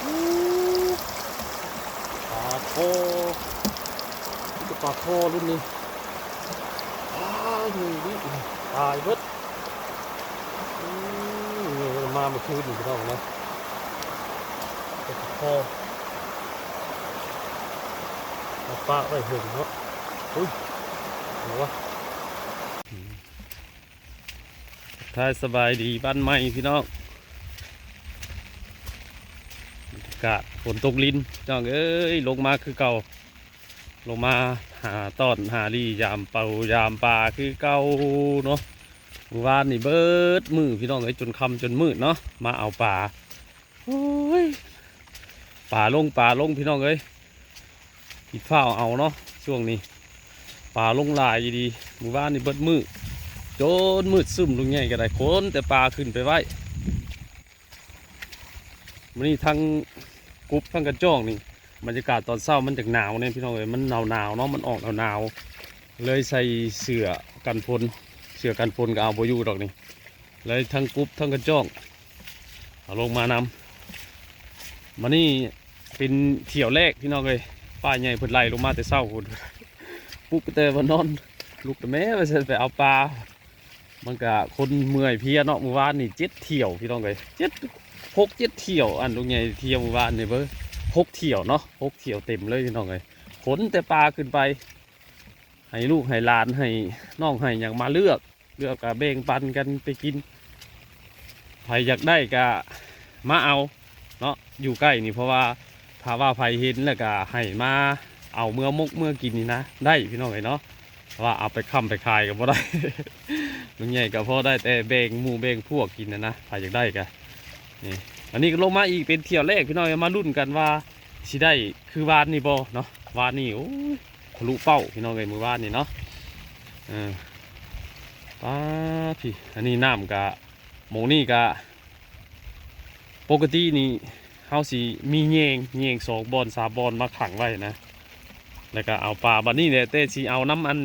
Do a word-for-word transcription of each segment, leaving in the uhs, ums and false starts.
อู้ ปลาคอ นี่ก็ปลาคอรุ่นนี้ อ้าว นี่นี่ตายเบิด อืม นี่มาเมื่อคืนนี่พี่น้องนะ ปลาคอ มาปะไว้เหิงเนาะ อุ้ย เอาวะ อืม ทักทายสบายดีบ้านใหม่พี่น้อง บรรยากาศฝนตกลินพี่น้องเอ้ย ลงมาคือเก่า ลงมาหาต้อนหาหลียามเป่ายามปลาคือเก่าเนาะ มื้อวานนี่เบิดมื้อพี่น้องเอ้ย จนค่ำจนมืดเนาะ มาเอาปลา โอ้ย ปลาลงปลาลงพี่น้องเอ้ย ผิดฟ้าวเอาเนาะ ช่วงนี้ ปลาลงหลายอีดี มื้อวานนี่เบิดมื้อ จนมืดซึม ลุงใหญ่ก็ได้ขนแต่ปลาขึ้นไปไว้ มื้อนี้ทั้งกุ๊บทั้งกระจ้องนี่ บรรยากาศตอนเช้ามันจักหนาวเนี่ยพี่น้องเอ้ย มันหนาวๆเนาะ มันออกหนาวๆ เลยใส่เสื้อกันฝน เสื้อกันฝนก็เอาบ่อยู่ดอกนี่ เลยทั้งกุ๊บทั้งกระจ้อง เอาลงมานำ มื้อนี้เป็นเที่ยวแรกพี่น้องเอ้ย ป้าใหญ่เพิ่นไล่ลงมาแต่เช้าพุ้น ปลุกแต่ว่านอน ลุกแต่แม่ว่าสิไปเอาปลา มันก็คนเมื่อยเพลียเนาะ มื้อวานนี่เจ็ดเที่ยวพี่น้องเอ้ย เจ็ด หกเจ็ดเที่ยว อันลุงใหญ่เที่ยวมื้อวานนี่เบิ่ง หกเที่ยวเนาะ หกเที่ยวเต็มเลยพี่น้องเอ้ย ขนแต่ปลาขึ้นไป ให้ลูกให้หลานให้น้องให้หยังมาเลือก เลือกก็แบ่งปันกันไปกิน ไผอยากได้ก็มาเอาเนาะ อยู่ใกล้นี่ เพราะว่าถ้าว่าไผเห็นแล้วก็ให้มาเอาเมือมกเมือกินนี่นะ ได้พี่น้องเอ้ยเนาะ ว่าเอาไปค้ำไปขายก็บ่ได้ ลุงใหญ่ก็พอได้แต่แบ่งหมู่แบ่งพวกกินนะนะ ไผอยากได้ก็นี่ อันนี้ก็ลงมาอีกเป็นเที่ยวแรกพี่น้องเอ้ย มาลุ้นกันว่าสิได้คือวานนี่บ่เนาะ วานนี่ โอ้ย ทะลุเป้าพี่น้องเอ้ย มื้อวานนี่เนาะ เออ ป๊าดพี่ อันนี้น้ำกะ หม่องนี่กะ ปกตินี่ เฮาสิมีแยง แยงสองบ่อนสามบ่อนมาขังไว้นะ แล้วก็เอาปลา บัดนี้เนี่ย แต่สิเอานำอัน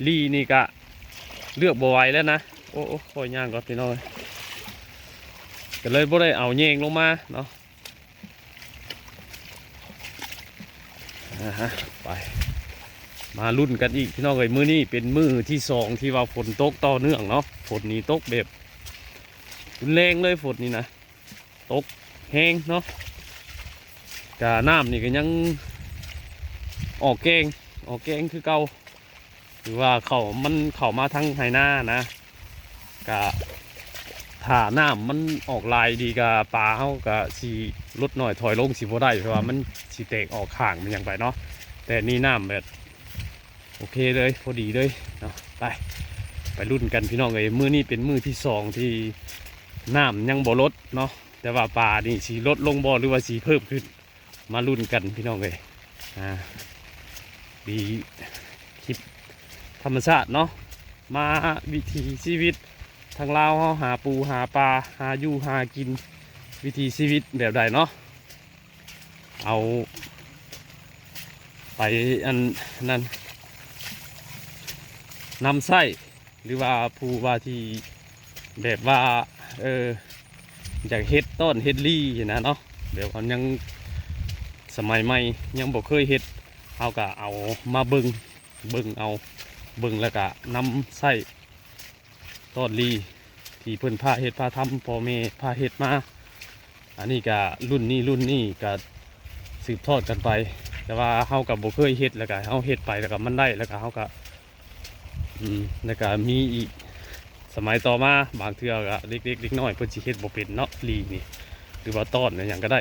หลีนี่กะ เลือกบ่ไหวแล้วนะ โอ้ โอ้ ค่อยย่างก่อนพี่น้องเอ้ย ก็เลยบ่ได้เอาแยงลงมาเนาะ อ่าฮะ ไป มาลุ้นกันอีกพี่น้องเอ้ย มื้อนี้เป็นมื้อที่สองที่ว่าฝนตกต่อเนื่องเนาะ ฝนนี่ตกแบบรุนแรงเลย ฝนนี่นะ ตกแฮงเนาะ กะน้ำนี่ก็ยังออกแกง ออกแกงคือเก่า หรือว่าเขา มันเข้ามาทางไฮ่นานะ กะ ถ้าน้ำมันออกหลายดีกะ ปลาเฮากะสิลดน้อยถอยลงสิบ่ได้ เพราะว่ามันสิแตกออกข้างมันหยังไปเนาะ แต่นี่น้ำแบบ โอเคเลย พอดีเลยเนาะ ไป ไปลุ้นกันพี่น้องเอ้ย มื้อนี้เป็นมื้อที่สองที่น้ำยังบ่ลดเนาะ แต่ว่าปลานี่สิลดลงบ่ หรือว่าสิเพิ่มขึ้น มาลุ้นกันพี่น้องเอ้ย อ่า ดี คลิปธรรมชาติเนาะ มาวิถีชีวิตทางลาวเฮา หาปูหาปลา หาอยู่หากิน วิถีชีวิตแบบใดเนาะ เอาไปอันนั้น นำใช้ หรือว่าผู้ว่าที่แบบว่า เออ อยากเฮ็ดต้อนเฮ็ดหลีนะเนาะ แบบว่ายังสมัยใหม่ยังบ่เคยเฮ็ด เฮาก็เอามาเบิ่ง เบิ่งเอา เบิ่งแล้วก็นำใช้ต้อนหลีที่เพิ่นพาเฮ็ดพาทำ พ่อแม่พาเฮ็ดมา อันนี้ก็รุ่นนี้รุ่นนี้ก็สืบทอดกันไป แต่ว่าเฮาก็บ่เคยเฮ็ด แล้วก็เฮาเฮ็ดไปแล้วก็มันได้ แล้วก็เฮาก็ อืม แล้วก็มีอีก สมัยต่อมาบางเทื่อก็เด็กๆเด็กน้อยเพิ่นสิเฮ็ดบ่เป็นเนาะ หลีนี่ หรือว่าต้อนอิหยังก็ได้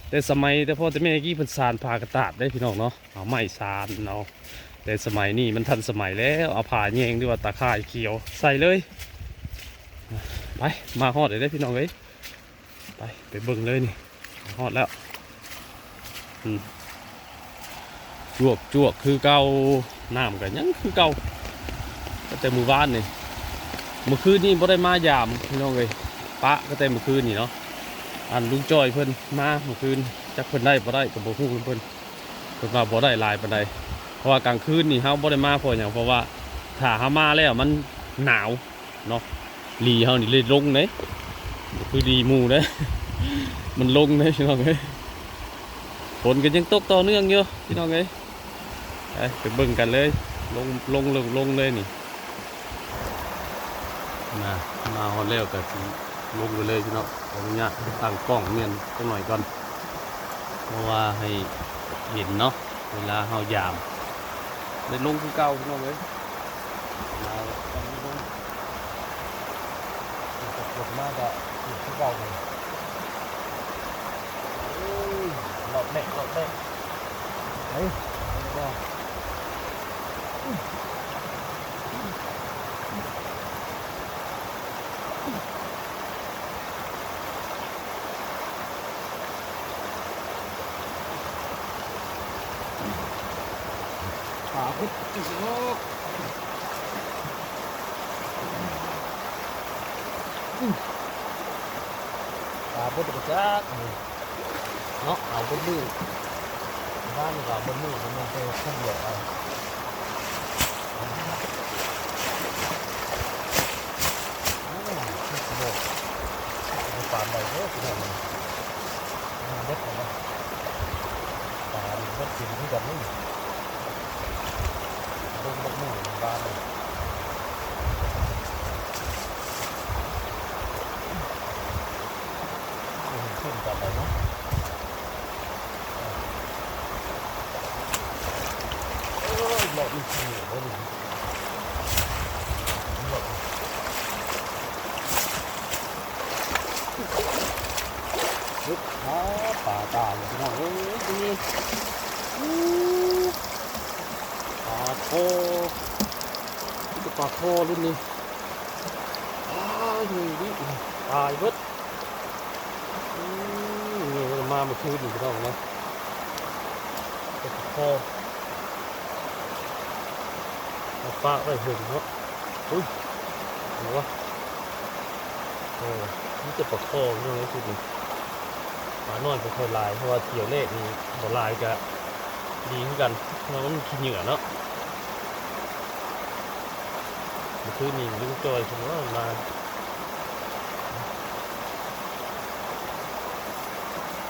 แต่สมัยแต่พ่อแต่แม่กี้เพิ่นสานผ้ากระตาดเด้พี่น้องเนาะ เอาไม้สานเอา แต่สมัยนี้มันทันสมัยแล้ว เอาผ้าแยงหรือว่าตะข่ายเขียวใส่เลย ไป มาฮอดเลยเด้พี่น้องเอ้ย ไป ไปเบิ่งเลยนี่ ฮอดแล้ว อืม จวกจวกคือเก่า น้ำก็ยังคือเก่า ตั้งแต่มื้อวานนี่ มื้อคืนนี่บ่ได้มายามพี่น้องเอ้ย ปะก็แต่มื้อคืนนี่เนาะ อันลุงจ้อยเพิ่นมามื้อคืน จักเพิ่นได้บ่ได้ก็บ่ฮู้นำเพิ่น เพิ่นว่าบ่ได้หลายปานใด เพราะว่ากลางคืนนี่เฮาบ่ได้มาเพราะหยัง เพราะว่าถ้าเฮามาแล้วมันหนาวเนาะ หลีเฮานี่เลยลงเด้ บ่คือหลีหมู่เด้ มันลงเลยพี่น้องเอ้ย ฝนก็ยังตกต่อเนื่องอยู่พี่น้องเอ้ย ไป ไปเบิ่งกันเลย ลง ลง ลง ลงเลยนี่ มา มาฮอดแล้วก็สิลงไปเลยพี่น้อง ขออนุญาตตั้งกล้องเมียนจักหน่อยก่อน เพราะว่าให้เห็นเนาะ เวลาเฮายาม ได้ลงคือเก่าพี่น้องเอ้ย มาแล้ว ตอนนี้ลง กดมากอะ คือเก่าเลย เอ้ย รอบแรก รอบแรก เฮ้ย ขาพุดอีกแล้ว อืม ขาพุดกระจัก เนาะ เอาเบิดมื้อ บ้านนี่ก็เอาเบิดมื้อ มันเป็นคนเดียวเอา โอ้ย คิดบ่ ปานใดเด้อพี่น้อง มันเบิดเลยนะ ปลานี่เบิดกินคือกันนี่ เบิ่งเบิดมื้อบ้านนี่ บ่เห็นขึ้นปานใดเนาะ โอ้ย รอบนี้ขี้เหนียวเว้ย รอบนี้ เฮ้ย อ้า ปลาตายเลยพี่น้องเอ้ย นี่ อู้ ปลาคอ นี่จะปลาคอรุ่นนี้ อ้า นี่ นี่ ตายเบิด อืม นี่มันมาเมื่อคืนนี่พี่น้องนะ ปลาคอ เอาปะไว้เหิงเนาะ อุ้ย หัว เออ นี่จะปลาคอพี่น้องนะ ชุดนี้ ปลาน้อยบ่ค่อยหลาย เพราะว่าเที่ยวแรกนี่บ่หลายก็ดีคือกัน เพราะว่ามันขี้เหงื่อเนาะ เมื่อคืนนี้ลุงจอยเพิ่นว่ามา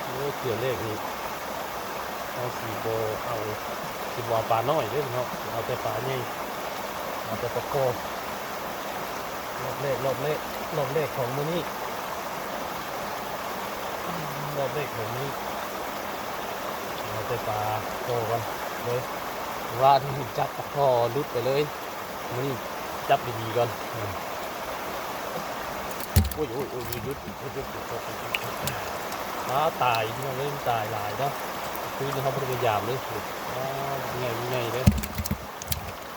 โอ้ เที่ยวแรกนี่ เอาสิบ่เอา สิบ่เอาปลาน้อยเด้อพี่น้อง เอาแต่ปลาใหญ่ เอาแต่ปลาคอ รอบแรก รอบแรก รอบแรกของมื้อนี้ รอบแรกของมื้อนี้ เอาแต่ปลาคอก่อนเลย ว่าที่จับปลาคอหลุดไปเลย มื้อนี้จับดีๆก่อน อืม โอ้ย โอ้ย โอ้ย หลุด หลุด หลุด หลุด หลุด หลุด อ้า ตาย พี่น้องเอ้ย มันตายหลายเนาะ คือนี่เขาบ่ได้พยายามเลย อ้า ใหญ่ ใหญ่เลย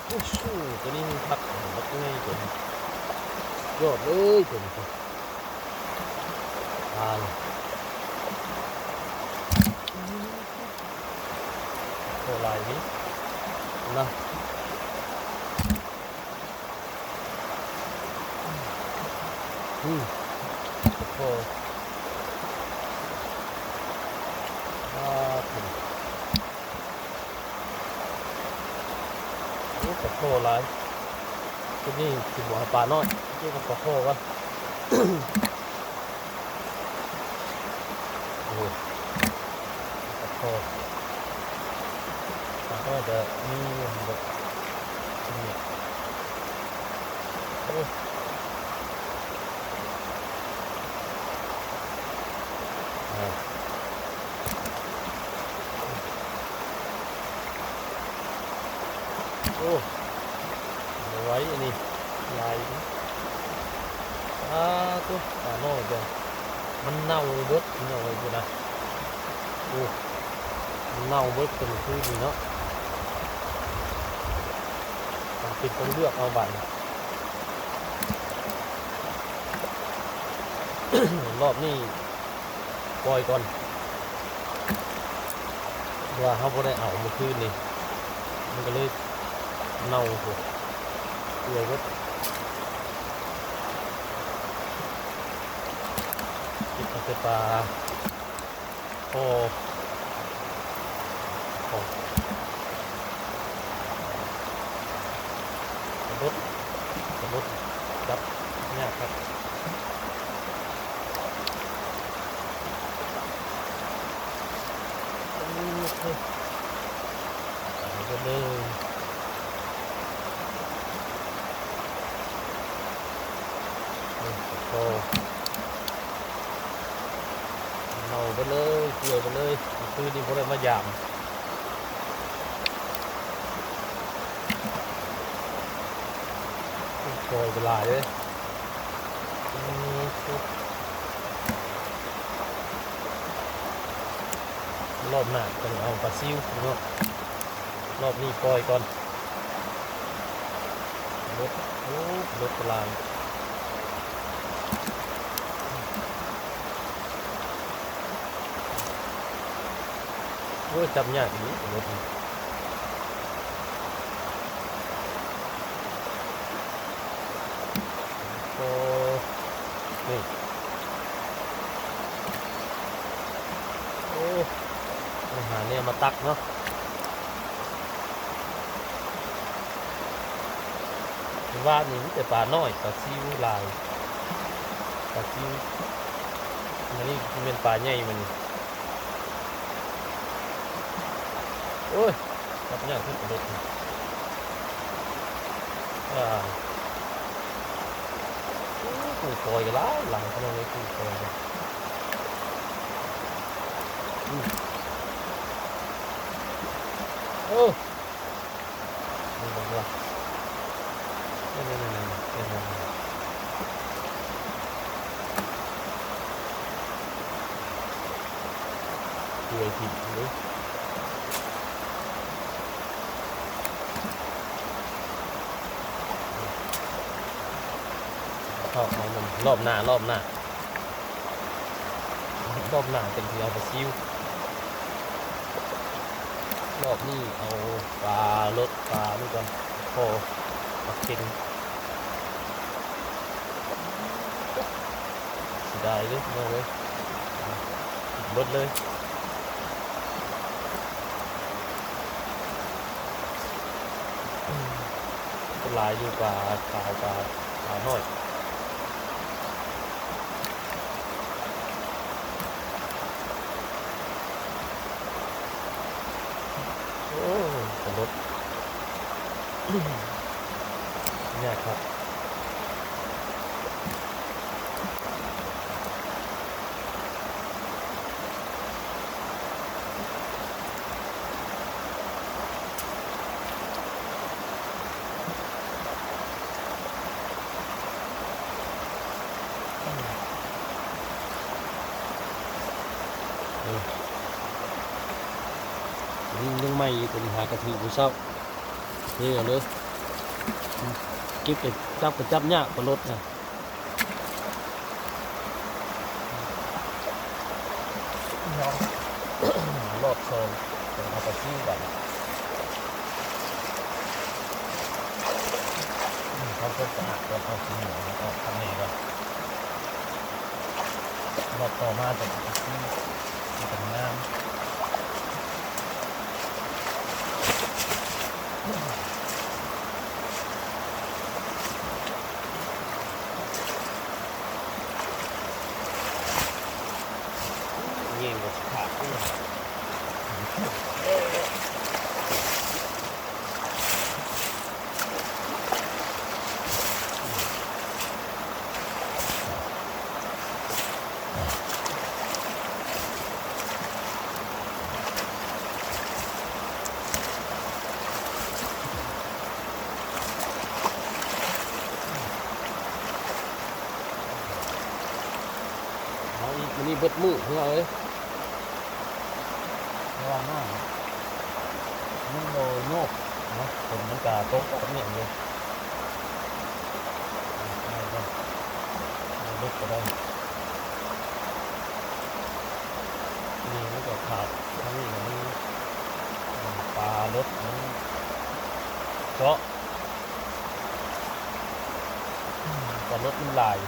โอ้โห ตัวนี้มันพัก บักใหญ่ตัวนี้ ยอดเลยตัวนี้ ตาย โอ้ หลายนี่นะ อืม โอ้โห อ่า ถึง โอ้ ปลาคอหลาย ทีนี้สิบ่เอาปลาน้อย เก็บเอาปลาคอก่อน โอ้ ปลาคอ ปลาคอจะมีแบบ โอ้ อ่า โอ้ เอาไว้อันนี้ ลาย อ่า ตุ๊ ปลาน้อยจ้ะ มันเน่าเบิด พี่น้องเอ้ย พู้นนะ โอ้ มันเน่าเบิดเป็นคืนนี่เนาะ มันเป็นต้องเลือกเอาบัด รอบนี้ปล่อยก่อน ว่าเขาบ่ได้เอาเมื่อคืนนี่ มันก็เลยเน่าโพด เปื่อยเบิด เก็บเอาแต่ปลา โอ้ โอ้ สะดุด สะดุด จับยากครับ ตายไปเลย โอ้โห เน่าไปเลย เปื่อยไปเลย คืนนี้บ่ได้มายาม ปล่อยไปหลายเลย อืม รอบหน้าต้องเอาปลาซิวเนาะ รอบนี้ปล่อยก่อน รถ โอ้ รถปลา โอ้ย จับยากอีหลีรถนี่ โอ้ นี่ โอ้ ไปหาแนวมาตักเนาะ ว่านี่มีแต่ปลาน้อย ปลาซิวหลาย ปลาซิว อันนี้เป็นปลาใหญ่มัน โอ้ย จับยากที่สุด อ่า โอ้ย กุ้งฝอยก็หลายหลายขนาดเลย กุ้งฝอยเนี่ย อืม โอ้ นี่บอกว่า นี่นี่นี่นี่นี่นี่ เปื่อยถิ่มเลย เอา เอามัน รอบหน้า รอบหน้า รอบหน้าเต็มที่เอาปลาซิว รอบนี้เอาปลาลดปลานี่ก่อน พอปลาเค็ง เสียดายเลยพี่น้องเอ้ย เบิดเลย หลายอยู่ ปลาขาว ปลา ปลาน้อย โอ้ ปลาลด เนี่ยครับ เออ นี่ยังใหม่อยู่ ตัวนี้หากะถือผู้เช่า นี่เอาเลย เก็บไปจับ ไปจับยากปลาลดนะ รอบสอง เป็นเอาไปซิ่งกัน ทำความสะอาดก่อน เอาขี้เหนียวออกข้างในก่อน รอบต่อมาจะเอาไปซิ่ง มันจะงาม เงี้ยงก็ขาด เอาอีก มื้อนี้เบิดมื้อเพื่อเอ้ย เพราะว่าน้ำมันโลโยกเนาะ ฝนมันกะตกแบบนี้เลย เอาไปก่อน เอาเบิดก็ได้ นี่มันก็ขาด ทั้งนี้ก็มัน ปลาลดมันเจาะ ปลาลดมันหลาย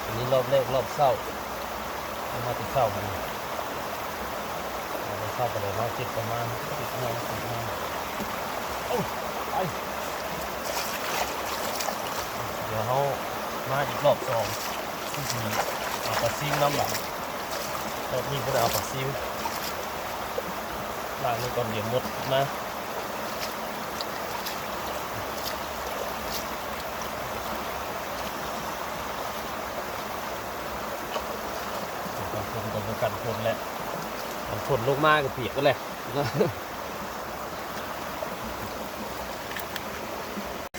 อันนี้รอบแรก รอบเช้า เอามาแต่เช้ามัน เอาแต่เช้าไปเลย มาเจ็ดประมาณ สิบโมง สิบโมง โอ้ ไป มาอีกรอบสอง คือสิเอาปลาซิวน้ำหลัง รอบนี้ก็ได้เอาปลาซิว ล้างมันก่อนเดี๋ยวมดมา กันฝนก็บ่กันฝนแหละ กันฝนลงมาก็เปียกกันแหละ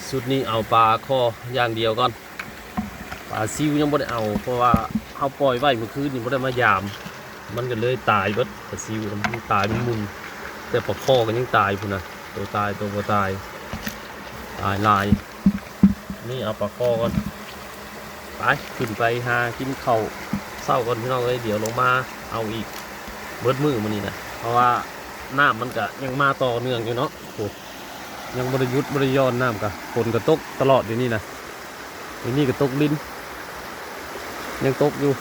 ชุดนี้เอาปลาคออย่างเดียวก่อน ปลาซิวยังบ่ได้เอา เพราะว่าเฮาปล่อยไว้เมื่อคืนนี้บ่ได้มายาม มันก็เลยตายเบิด ปลาซิวมันตายเป็นหมู่ แต่ปลาคอก็ยังตายพู้นน่ะ ตัวตายตัวบ่ตาย ตายหลาย นี่เอาปลาคอก่อน ไป ขึ้นไปหากินข้าวเช้าก่อนพี่น้องเอ้ย เดี๋ยวลงมาเอาอีก เบิดมื้อมื้อนี้นะ เพราะว่าน้ำมันก็ยังมาต่อเนื่องอยู่เนาะ โอ้ ยังบ่ได้หยุดบ่ได้หย่อน น้ำก็ ฝนก็ตกตลอดเดี๋ยวนี้นะ เดี๋ยวนี้ก็ตกลิน ยังตกอยู่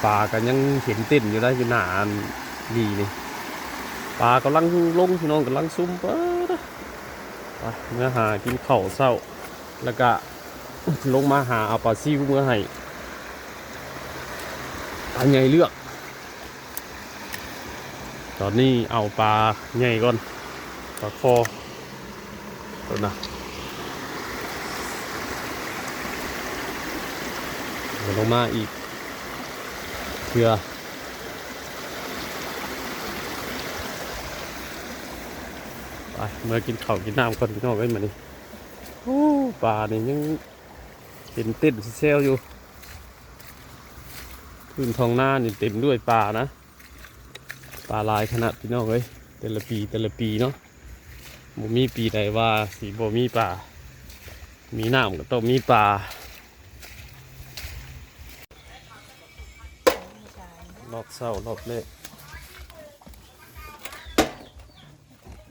ปลาก็ยังเห็นเต้นอยู่นะ อยู่หน้าอันนี่นี่ ปลากำลังลงพี่น้อง กำลังซุ่ม เปิด ไป เมื่อหากินข้าวเช้า แล้วก็ลงมาหาเอาปลาซิวเมื่อให้ปลาใหญ่เลือก ตอนนี้เอาปลาใหญ่ก่อน ปลาคอ ก่อนนะ เดี๋ยวลงมาอีกเพื่อ ไป เมื่อกินข้าวกินน้ำก่อนพี่น้องเอ้ย มานี่ โอ้ ปลานี่ยังเป็นเต้นแซวอยู่ พื้นท้องนานี่เต็มด้วยปลานะ ปลาหลายขนาดพี่น้องเอ้ย แต่ละปีแต่ละปีเนาะ บ่มีปีใดว่าสิบ่มีปลา มีน้ำก็ต้องมีปลา รอบเช้ารอบแรก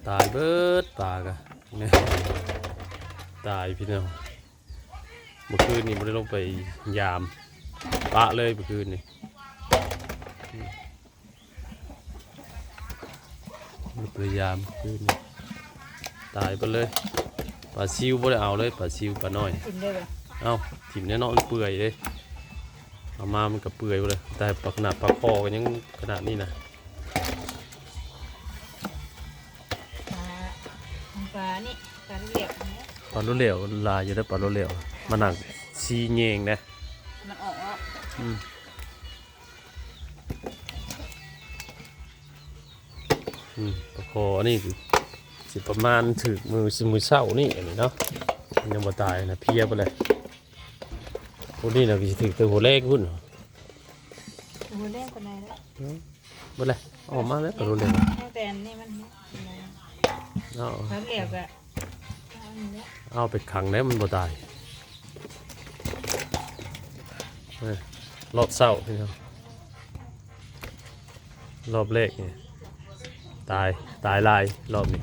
ตายเบิดปลากะ เนี่ย ตายพี่น้อง เมื่อคืนนี้บ่ได้ลงไปยาม ปะเลยเมื่อคืนนี้ บ่ได้ไปยามเมื่อคืนนี้ ตายไปเลย ปลาซิวบ่ได้เอาเลย ปลาซิวปลาน้อย กินได้บ่ เอ้า ถิ่มแน่นอน มันเปื่อยเลย เอามามันก็เปื่อยไปเลย แต่ปลาขนาดปลาคอก็ยังขนาดนี้นะ ปลา ปลานี่ ปลาลูกเหล็กนี่ ปลาลูกเหล็กหลายอยู่ได้อ ปลาลูกเหล็ก มานั่งซีแยงนะ มันออกแล้ว อืม อืม ปลาคออันนี้สิประมาณถืกมื้อ มื้อเช้านี่ อันนี้เนาะ มันยังบ่ตายนะ เพลียไปเลย พวกนี้นะก็สิถืกแต่หัวแรกพุ้น หัวแรกปานใดแล้ว อืม บ่เลย ออกมาแล้ว ปลาโลเล็ก ตั้งแต่อันนี้มัน เอา เขาเรียกอะ เอาไปขังแล้วมันบ่ตาย เออ รอบเช้าพี่น้อง รอบแรกนี่ ตาย ตายหลาย รอบนี้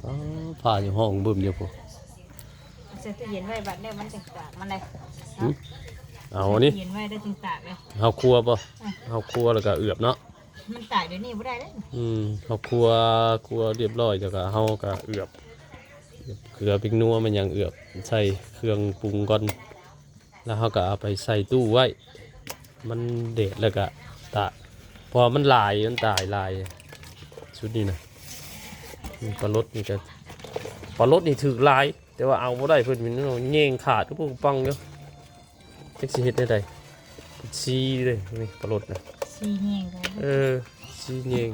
อ๋อ ผ่าอยู่ห้องบึ้มอยู่พุ้น ใส่ตู้เย็นไว้ บัดเนี่ยมันจังตากมันเลย หึ เอาอันนี้ เย็นไว้ได้จังตากเลย เฮาคั่วบ่ อ่ะ เฮาคั่วแล้วก็เอือบเนาะ มันตากเดี๋ยวนี้บ่ได้เด้อ อืม เฮาคั่ว คั่วเรียบร้อยแล้วก็เฮาก็เอือบ เอือบเกลือ พริกนัว มันยังเอือบ ใส่เครื่องปรุงก่อน แล้วเฮาก็เอาไปใส่ตู้ไว้ มันแดดแล้วก็ตาก เพราะว่ามันหลาย มันตายหลาย ชุดนี้นะ นี่ปลาลดนี่ก็ ปลาลดนี่ถืกหลาย แต่ว่าเอาบ่ได้ เพิ่นมีแนวแยงขาด ก็พวกปังอยู่ จักสิเฮ็ดได้ใด ซีเลย นี่ปลาลดนะ ซีแยงเลย เออ ซีแยง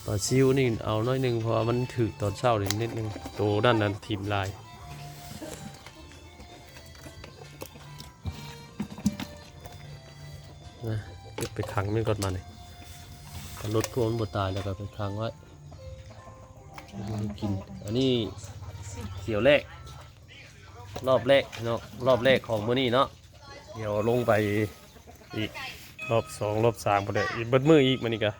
ปลาซิวนี่เอาน้อยหนึ่ง เพราะว่ามันถืกตอนเช้านี่นิดนึง โตนั่นน่ะถิ่มหลาย นะ เก็บไปขังมันก่อนมานี่ ปลาลดพวกมันบ่ตายแล้วก็ไปขังไว้ กิน อันนี้เที่ยวแรก รอบแรกเนาะ รอบแรกของมื้อนี้เนาะ เดี๋ยวลงไปอีก รอบสอง รอบสาม พุ้นเด้อ อีกเบิดมื้ออีกมื้อนี้กะ